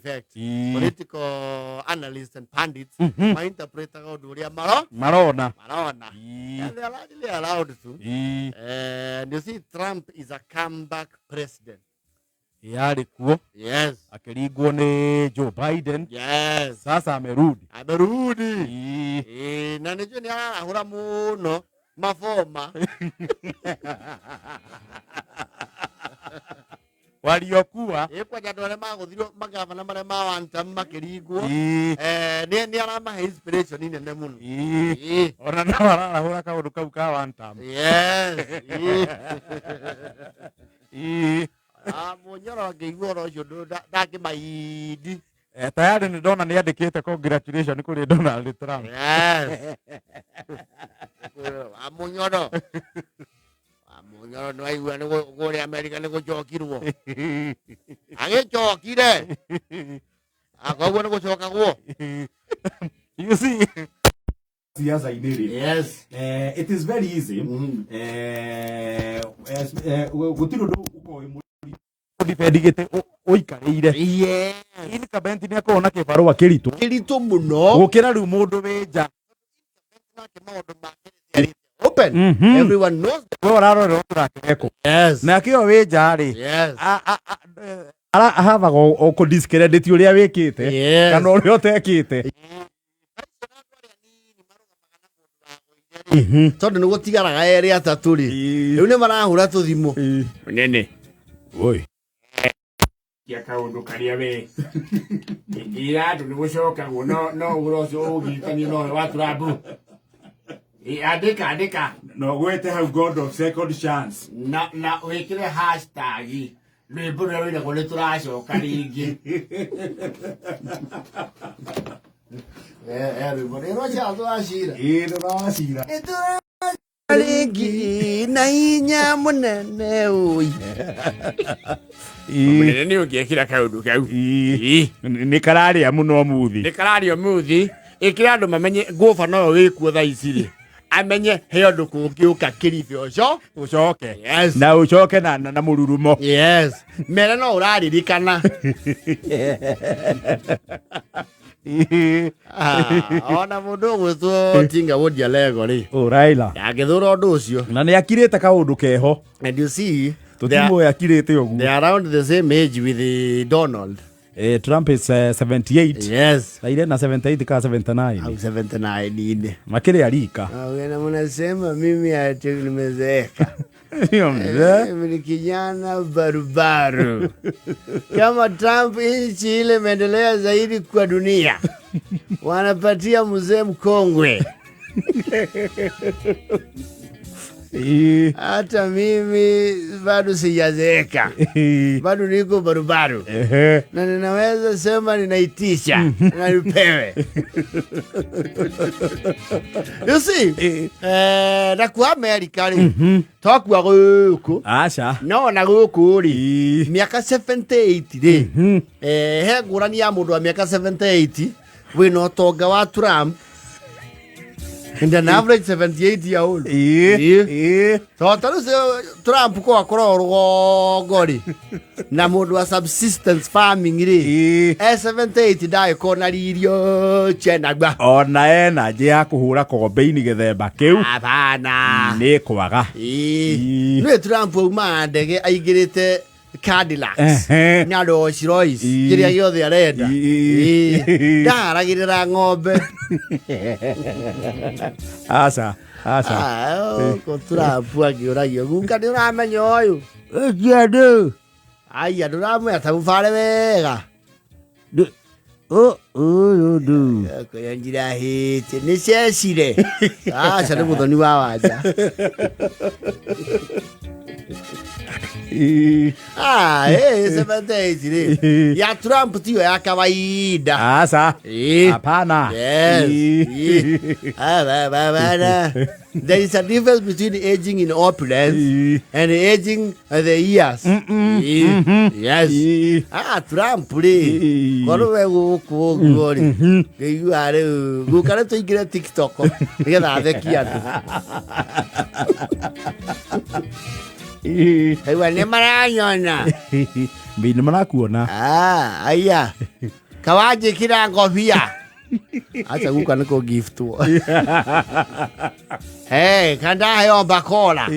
effect. Political analysts and pundits mainterpretaga ũndũ ũrĩa maro Marona. Marona. And they are largely allowed to. And you see, Trump is a comeback president. Yarĩ kuo. Akĩringwo nĩ Joe Biden. Sasa amerudi. Amerudi. Eh, na nĩnjũĩ nĩ ararahũra mũno maboma Waliokuwa. Ĩ, kwanja andũ arĩa magũthirwo magavana marĩa ma one term makĩringwo. Eh, nĩ aramahe inspiration nene mũno. Ona no ararahũra kaũndũ kau ka one term. Ah, Mũnyoro angĩigua ũhoro ũcio ndangĩmaindi. Eh, tayari nĩ ndona nĩ andĩkĩte congratulation kũrĩ Donald Trump. Yes. Wa Mũnyoro. Wa Mũnyoro nĩ waigua nĩ kũrĩa Amerika nĩ gũcokirwo. Agĩcokire. Akoguo nĩ gũcokagwo. You see, Siasa-inĩ rĩ, it is very easy. Gũtirĩ ũndũ ũkoragwo wĩ mũritũ defend gĩtĩ ũikarĩire. Incumbent nĩ akoragwo na kĩbarũa kĩritũ. Kĩritũ mũno. Gũkĩra rĩu mũndũ wĩ nja. Nake maũndũ make nĩ open. Everyone knows them. We ũrarorerwo tũrakĩrekwo. Nake ũyũ wĩ nja rĩ, ahathaga o kũ discredit ũrĩa wĩkĩte kana ũrĩa ũtekĩte. Tondũ nĩ gũtigaraga erĩ atatũ rĩ, rĩu nĩ marahũra tũthimũ. Mũnene. Oi. Kia kaũndũ karĩa we ĩra andũ nĩ gũcokagwo no ũhoro ũcio ũgiritanio nowe wa Trump. Andĩka andĩka. Na ũgwete hau God of second chance. Na wĩkĩre hashtag rwĩmbo rũrĩa rũinagwo nĩ tũracoka rĩngĩ. Rwĩmbo nĩ rwa tũracira. Ĩĩ, tũracira. Rĩngĩ na hinya mũnene ũi. Mũnene nĩ ũngĩekĩra kaũndũ kau. Nĩ kararĩa mũno mũthĩ. Nĩ kararia mũthĩ. Ĩkĩra andũ mamenye ngũba noyo wĩkuo thaa ici rĩ. Amenye he ũndũ kũngĩũka kĩribe ũcio. Ũcoke. Na ũcoke na mũrurumo. Yes. Mere no ũraririkana. Ona mũndũ ũgwĩtwo Tinga Wodia Lego rĩ. Oh, Raila. Ndangĩthũra ũndũ ũcio. Na nĩ akirĩte kaũndũ keho. And you see, Tũtimũĩ akirĩte ũguo. They are around the same age with the Donald. Trump is 78. Yes. Raila na 78 ka 79. Au 79 inĩ. Makĩrĩ arika. Na mnasema mimi ati nimezeeka. Sio mzee. Mimi ni kijana barubaru. Kama Trump, nchi ile imeendelea zaidi kwa dunia, wanapatia mzee mkongwe. Hata mimi bado sijazeeka, bado niko barubaru na ninaweza sema ninaitisha na nipewe. You see, na kwa America rĩ, twakua gũkũ. Aca. No na gũkũ rĩ, mĩaka 78 rĩ, he ngũrani ya mũndũ wa mĩaka 78 wĩna ũtonga wa Trump and an average 78 year old. Tondũ ta rĩu Trump ko akoragwo rũgongo rĩ, na mũndũ wa subsistence farming rĩ, e 78 ndagĩkorwo na ririo chenagwa. Ona ena njĩ ya kũhũra kombe-inĩ gĩthemba kĩu. Hapana. Nĩ kwaga. Nĩ Trump aumaga ndege aingĩrĩte Cadillacs na Rolls Royce, kĩrĩa gĩothe arenda. Ndaharagĩrĩra ng'ombe. Aca aca. Gũkũ Trump akĩũragio, guka nĩ ũramenya ũyũ ĩkĩandũ aya ndũramwĩra ta mũbare wega ũyũ ndu kũrĩa njirahĩte nĩ cecire. Aca, nĩ mũthoni wa wanja. Ah, 78 rĩ ya Trump tiyo ya kawaida. Aca. Hapana. Yes. Ah, ba, ba, ba, da. There is a difference between aging in opulence and aging the years. Yes. Ah, Trump rĩ, korwo we gũkũ ũguo rĩ, ngĩigua rĩu guka rĩ tũingĩre TikTok nĩgetha athekie andũ. Aigua nĩ maranyona. Nĩ marakuona. Ah, aya kawanjĩkĩra ngobia acha guka nĩ kũ giftwo. Hey, kandaheo bakora.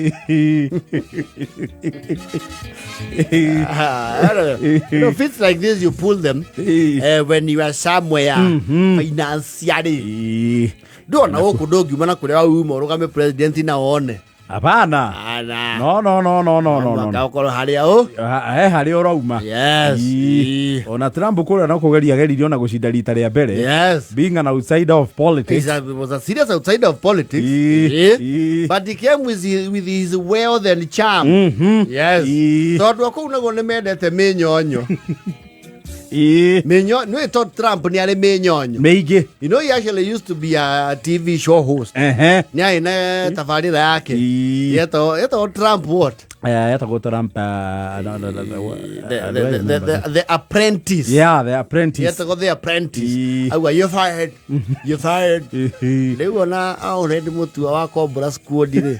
Ah, I don't know. Things like this you pull them when you are somewhere financially. Ndona gũkũ ndũngiuma na kũrĩa wauma ũrũgame president na wone. Hapana. Ana. No, no, no, no, no, no, Mũhaka no. ũkorwo harĩa ũ. He harĩa ũrauma. Yes. Ii. Ona Trump kũrĩa no kũgeria ageririe ona gũcinda rita rĩa mbere. Yes. Being an outsider of politics. Was a serious outsider of politics. Ii. Eh? Ii. But he came with his wealth and charm. Yes. Ii. Tondũ kũu naguo nĩ mendete mĩnyonyo. Ii. Mĩnyo, nĩ tondũ Trump nĩ arĩ mĩnyonyo. Mĩingĩ. He actually used to be a TV show host. Nĩ arĩ na tabarĩra yake. Ii. Yetagwo Trump what? Yetagwo Trump. No, no, no, no, The, do I remember? The Apprentice. Yeah, The Apprentice. Yetagwo The Apprentice. Ii. Auga, "You're fired. You're fired." Ii. Rĩu ona already mũtua wa Cobra Squad rĩ.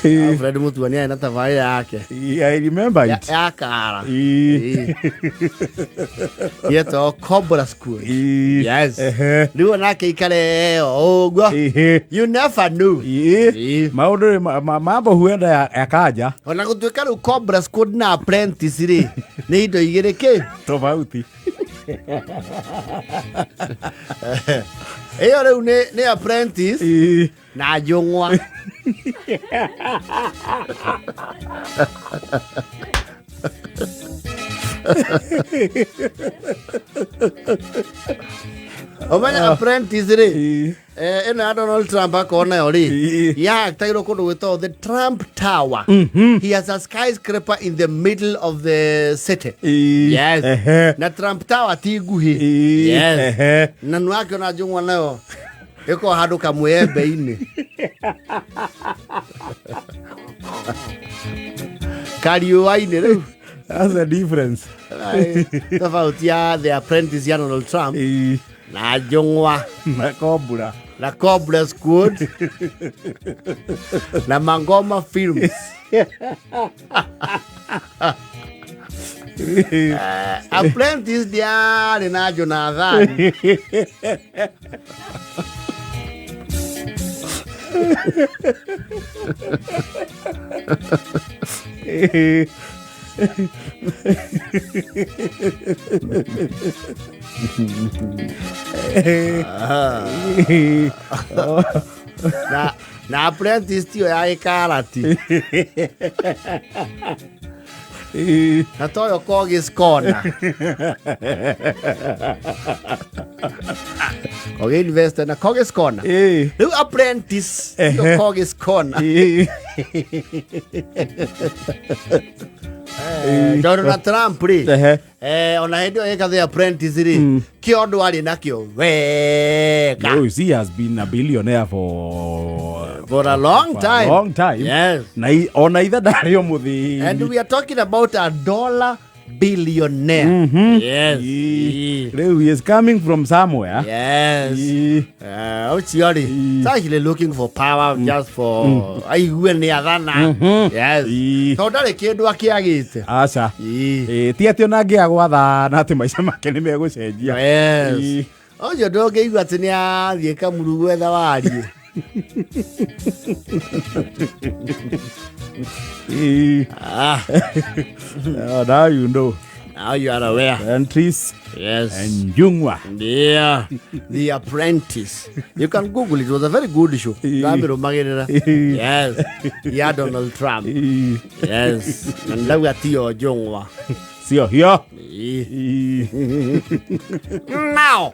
Alfred Mutua nĩ arĩ na tabarĩra yake. Ii, I remember it. Ya kara. Ii. Yetagwo Cobra Squad. Ii. Yes. Rĩu onake ikare o ũguo. Ii. You never knew. Ii. Ii. Maũndũ mambo huenda yakaja Ona gũtuĩka rĩu Cobra Squad na Apprentice rĩ nĩ indo igĩrĩ kĩ tofauti. Ĩyo rĩu nĩ Apprentice Ii. na njũng'wa. Ũmenye Apprentice rĩ, Ii. ĩno ya Donald Trump akorwo nayo rĩ, Ii. yaktagĩrwo kũndũ gwĩtagwo the Trump Tower. He has a skyscraper in the middle of the city. Ii. Yes. Na Trump Tower ti nguhĩ. Ii. Yes. Na nĩwakĩona njũng'wa nayo ĩkorwo handũ kamwembe-inĩ kariũa-inĩ rĩu. That's the difference. Ai, tofauti ya The Apprentice ya Donald Trump Ii. na njũng'wa Na Cobra. Na Cobra Squad na Mangoma Films. Apprentice ndiarĩ na Jonathan. Na Apprentice tiyo ya gĩkarati na toyo Kogis Corner. Kogi invest na Kogis Corner. Rĩu Apprentice tiyo Kogis Corner. Tondũ na Trump rĩ, ona hĩndĩ ĩyo ĩka The Apprentice rĩ, kĩondo arĩ nakĩo wega. No, he has been a billionaire for For a long for time. A long time. Yes. Na ona ithe ndarĩ o mũthĩni. And we are talking about a dollar billionaire. Yes. Ii. Rĩu he is coming from somewhere. Yes. Ii. Ũcio rĩ, he's actually looking for power just for aigue nĩ athana. Yes. Ii. Tondũ ndarĩ kĩndũ akĩagĩte. Aca. Ii. Ĩ, ti atĩ ona angĩaga gwathana atĩ maica make nĩ megũcenjia. Yes. Ii. Ũcio ndũngĩigua atĩ nĩ athiĩ Kamuru gwetha wariĩ. Ii. Ah, Oh, now you know. Now you are aware. Apprentice Yes. and Njungwa. Yeah. The Apprentice. You can Google it. It was a very good show. Ndamĩrũmagĩrĩra. Yes. Ya Donald Trump. Ii. Yes. Na ndauga tiyo njũng'wa. Sio hiyo. Ii. Ii. Now.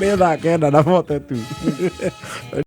Nĩ thaa 9:42.